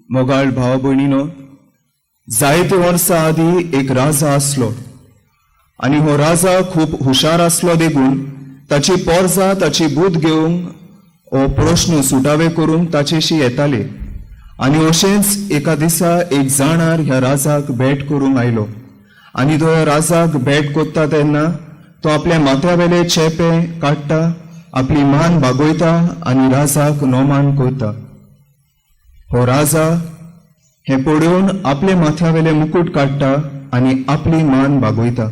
मोगाळ भाव भयणीनो, जायते वर्सां आदीं एक राजा आसलो आनी हो राजा खूब हुशार आसलो देखून ताची पोरजां ताची बूद घेवंक हो प्रश्न सुटावे करूंक ताचेशी येताले. आनी अशेंच एका दिसा एक जाणार ह्या राजाक भेट करूंक आयलो आनी तो ह्या राजाक भेट करता तेन्ना तो आपल्या माथ्यावेले चेपे काडटा, आपली मान बागोयता आनी राजाक नोमान करता. हो राजा हें पळोवन आपले माथ्यावेले मुकूट काडटा आनी आपली मान बागोयता.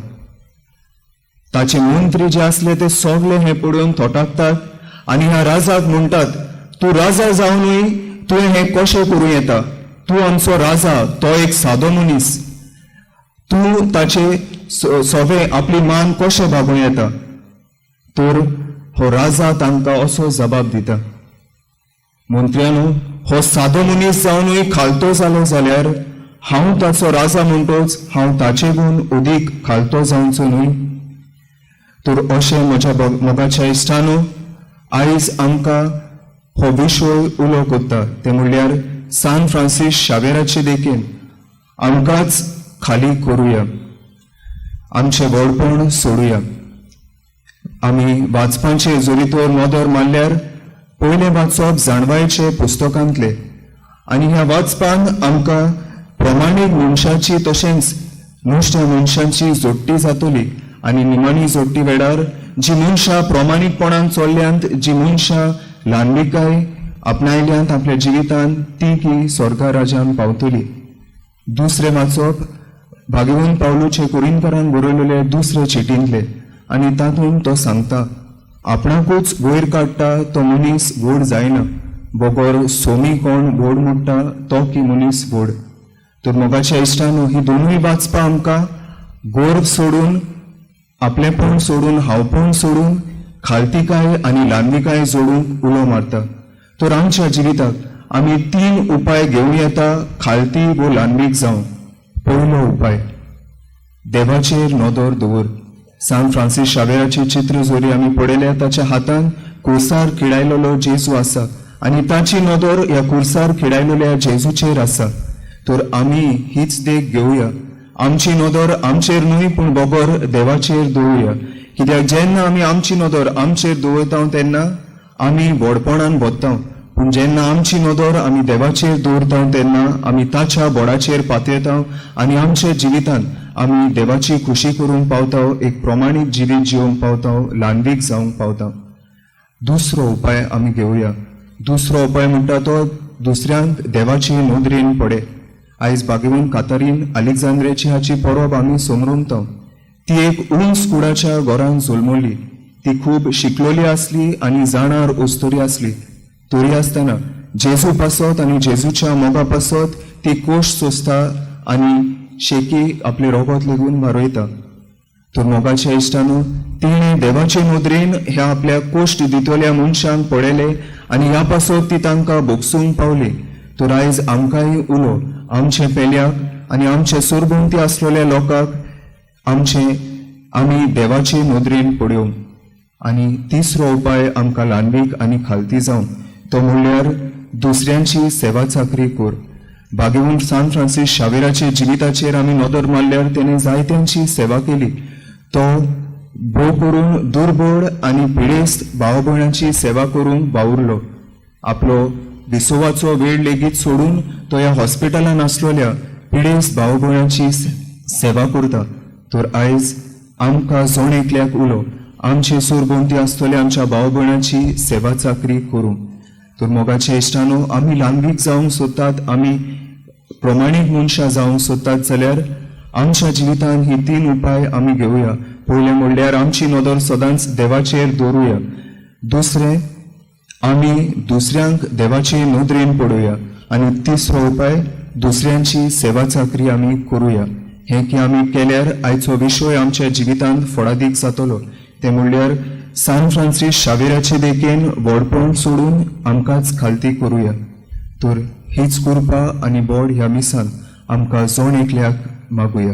ताचे मंत्री जे आसले ते सगळे हें पळोवन थोटाकतात आनी ह्या राजाक म्हणटात, तूं राजा जावनूय तुवें हें कशें करूं येता? तूं आमचो राजा, तो एक सादो मनीस, तूं ताचे सोवे आपली मान कशें बागोवं येता? तर हो राजा तांकां असो जबाब दिता, मंत्र्यानो, हो सादो मनीस जावनूय खालतो जालो जाल्यार हांव ताचो राजा म्हणटोच हांव ताचे गुण अदीक खालतो जावचो न्हय. तर अशें म्हज्या मोगाच्या इश्टानो, आयज आमकां हो विशय उलो करता ते म्हणल्यार सान फ्रांसीस शावेराचे देखीन आमकांच खाली करुया, आमचें व्हडपण सोडुया. आमी वाचपांचे जरी तर नदर मारल्यार पयलें वाचप जाणवायचे पुस्तकांतलें आनी ह्या वाचपान आमकां प्रमाणीक मनशाची तशेंच नुस्त्या मनशांची जोडटी जातली आनी निमाणी जोडटी वेळार जी मनशां प्रमाणीकपणान चल्ल्यांत, जी मनशां ल्हानविकाय आपणायल्यांत आपल्या जिवितांत, ती की स्वर्गा राजान पावतली. दुसरें वाचप भागेवन पावलूचे कोरिनकारान बरयलेले दुसरे चिटींतले आनी तातूंत तो सांगता, आपणाकूच वयर काडटा तो मनीस व्हड जायना, बगर सोमी कोण व्हड म्हणटा तो की मनीस व्हड. तर मोगाच्या इश्टानो, ही दोनूय वाचपां आमकां गर्व सोडून, आपलेपण सोडून, हांवपण सोडून खालतीकाय आनी ल्हानविकाय जोडूंक उलो मारता. तर आमच्या जिविताक आमी तीन उपाय घेवं येता खालती वो ल्हानवीक जावंक. पयलो उपाय, देवाचेर नदर दवर. सान फ्रांसीस शावेराचें चित्र जरी आमी पळयल्यार ताच्या हातान कुर्सार खिळायलेलो जेजू आसा आनी ताची नदर ह्या कुर्सार खिळायलेल्या जेजूचेर आसा. तर आमी हीच देख घेवया, आमची नदर आमचेर न्हय पूण बगर देवाचेर दवरुया. कित्याक जेन्ना आमी आमची नदर आमचेर दवरता तेन्ना आमी व्हडपणान भरता, पूण जेन्ना आमची नदर आमी देवाचेर दवरता तेन्ना आमी ताच्या बोडाचेर पातयेता आनी आमच्या जिवितान आमी देवाची खुशी करूंक पावता, एक प्रमाणीक जिवीत जिवंक पावता, ल्हानवीक जावंक पावता. दुसरो उपाय आमी घेवया. दुसरो उपाय म्हणटा तो दुसऱ्यांक देवाची नदरेन पडे. आयज बागेवन कातारीन अलेक्झांद्रेची हाची परब आमी समरमता. ती एक उंच कुडाच्या घरान जल्मली. ती खूब शिकलोली आसली आनी जाणार उस्तोरी आसली. तरी आसतना जेजू पासत आनी जेजूच्या मोगा पासत ती कोश सोंसता आनी शेकी आपले रोगत लेगून वारयता. तर मोगाच्या इश्टानो, तिणें देवाचे नदरेन ह्या आपल्या कोश्ट दितल्या मनशांक पळयलें आनी ह्या पासत ती तांकां भोगसूंक पावली. तर आयज आमकांय उलो आमचे पेल्याक आनी आमचे सरभोंवती आसलेल्या लोकांक आमचे आमी देवाचे नदरेन पळोवंक. आनी तिसरो उपाय आमकां ल्हानवीक आनी खालती जावंक तो म्हणल्यार दुसऱ्यांची सेवा चाकरी कर. बागेवन सान फ्रांसीस शावेराचे जिविताचेर आमी नदर मारल्यार तेणें जायत्यांची सेवा केली. तो भोव करून दुर्बळ आनी पिडेस्त भाव भयणांची सेवा करूंक वावुरलो. आपलो विसवाचो वेळ लेगीत सोडून तो ह्या हॉस्पिटलान आसलेल्या पिडेस्त भाव भयणांची सेवा करता. तर आयज आमकां जण एकल्याक उलो आमचे सरभोंवती आसतले आमच्या भाव भयणांची सेवा चाकरी करूंक. तर मोगाच्या इश्टानो, आमी ल्हानवीक जावंक सोदतात, आमी प्रमाणीक मनशां जावंक सोदतात जाल्यार आमच्या जिवितान ही तीन उपाय आमी घेवया. पयलें म्हणल्यार आमची नदर सदांच देवाचेर दवरुया. दुसरें, आमी दुसऱ्यांक देवाचे नदरेन पळोवया. आनी तिसरो उपाय, दुसऱ्यांची सेवा चाकरी आमी करुया. हें की आमी केल्यार आयचो विशय आमच्या जिवितांत फळादीक जातलो. तें म्हणल्यार सान फ्रांसीस शावेराचे देखीन व्हडपण सोडून आमकांच खालती करुया. तर हीच कृपा आनी बोड ह्या मिसान आमकां जण एकल्याक मागुया.